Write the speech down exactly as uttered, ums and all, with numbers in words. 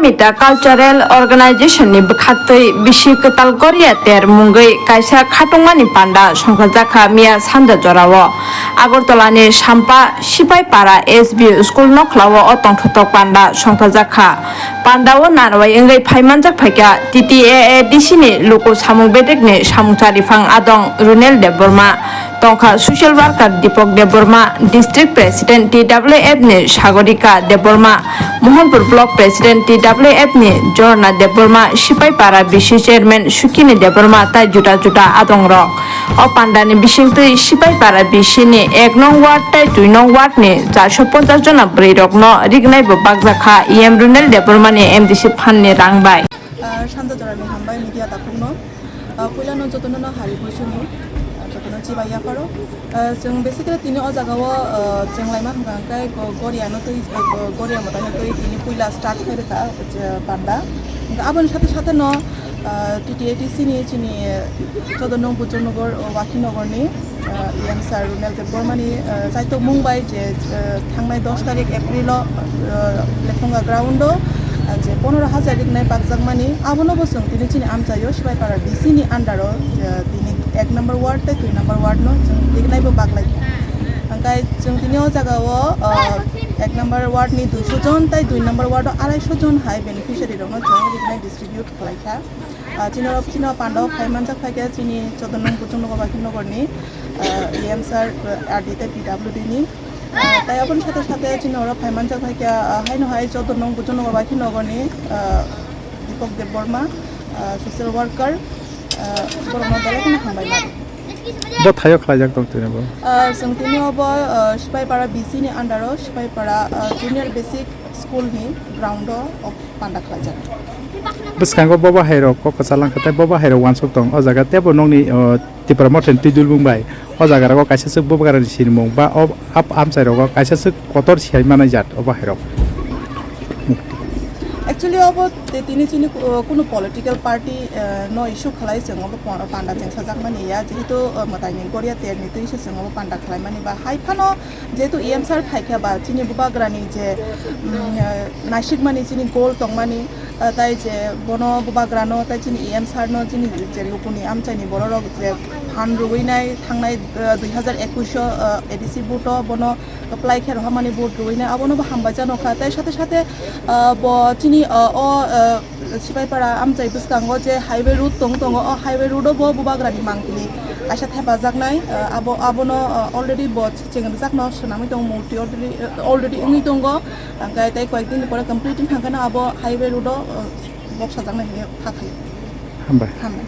Ita Cultural Organization ni bwkhaktwi bisi kwtal Goria ter mungwi kaisa khatungmani panda songkhajakha miya sanja jorao. Agartala ni Sampa Sipaipara S B U school nokhlao o tongthotok panda songkhajakha. Panda o narwai wngwi phaimanjak phaikha T T A A D C ni luku samung bedek ni samungcha riphang adong Runel Debbarma. Tongkha social worker Deepak Debbarma, district president T W F ni Sagorika Debbarma, Mohanpur block president T W F ni Jorna Debbarma, Sipaipara B C chairman Sukini Debbarma tai juda juda adongrok. O pandani bisingtwi Sipaipara B C ni ek nong ward tai dui nong ward ni charso ponchas jona bwrwirokno rignaibo bakjakha E M Runel Debbarma ni M D C phan ni rang bai. Ah, sanja jorani hambai media takhukno. Ah, puilano jotono no hari buisuni, ah, jotono chibai yapharo. Ah, chwng basically tini o jagao, ah, chwng laima hwnkha hwnkhe go-, Goriano twi, ah, go-, Goria mwtaino twi tini puila start khai rwkha, ah, panda. Hwnkhe aboni sathe sathe no, ah, T T A D C ni chini, ah, jotono Bujornagar, ah, Wakhinogorni, ah, E M sir Runel Debbarmani, ah, chaitok mung bai je, ah, thangnai dos tarik April o, ah, Lephunga ground o, ah, je ponoro hajar rignai bakjakmani, abono bo chwng tini chini amchaio Sipaipara D C ni under o, ah, tini ek number ward tei dui number ward no chwng rignai bo baklaikha. Hwnkhe chwng tini o jagao, ah, ek number ward ni duiso jon tei dui number ward o araisho jon hai beneficiary rokno chwng rignai distribute khlaikha. Ah, chini, chini o pandao phai manjak phaikha chini chodonong Bujornagar Wakhinogorni, ah, E M sir, ah, R D tei P W D ni. Ah, tai aboni sathe sathe chini oro phai manjak phaikha, ah, haino hai chodonong Bujornagar Wakhinogorni, ah, Deepak Debbarma, ah, social worker, ah, borokno belai kheno hambai lago. Bo thaio khlaijak tong tini bo? Ah, chwng tini obo, ah, Sipaipara B C ni under o, Sipaipara, ah, Junior Basic School ni ground o, o panda khlaijak. Bwskango bobo hairok kok kwchar langkha tei bobo hairok uansuk tong o jaga teibo nokni, o, Tipra Motha ni twi dulbung bai o jaga rogo kaisa swk bubagra ni sinimung ba o ap amchai rogo kaisa swk kotor siyai manai jat obo hairok. Actually obo te tini chini, o, kunu political party, eh, no issue khlai chwng obo pa-, panda chengsajakmani ya, jehetu, o, mwtaini Goria terni twi se chwng obo panda khlaimani ba hai phano jehetu E M sir phaikha ba chini bubagrani je, mm, eh, naisikmani chini goal tongmani, eh, tai je bono bubagrano tai chini E M sir no chini je lukuni amchaini bororok je phan rwinai thangnai, eh, dui hazar ekush o, eh, A D C vote o bono apply khe rohormani vote rwinai abono bo hambai jano kha. Tai sathe sathe, eh, bo chini, eh, o, eh, Sipaipara amchai bwskango je highway road tong tongo, o highway road o bo bubagrani mangpili kaisa thepajaknai, eh, abo, abono, eh, already bo chengrijakno swnamwi tongo, murti already, eh, already wngwi tongo. Hwnkhe tei koyek din ni pore complete wngkha hwnkhe no abo highway road o, eh, boksajaknai hinwi kha khaio. Hambai. Hambai.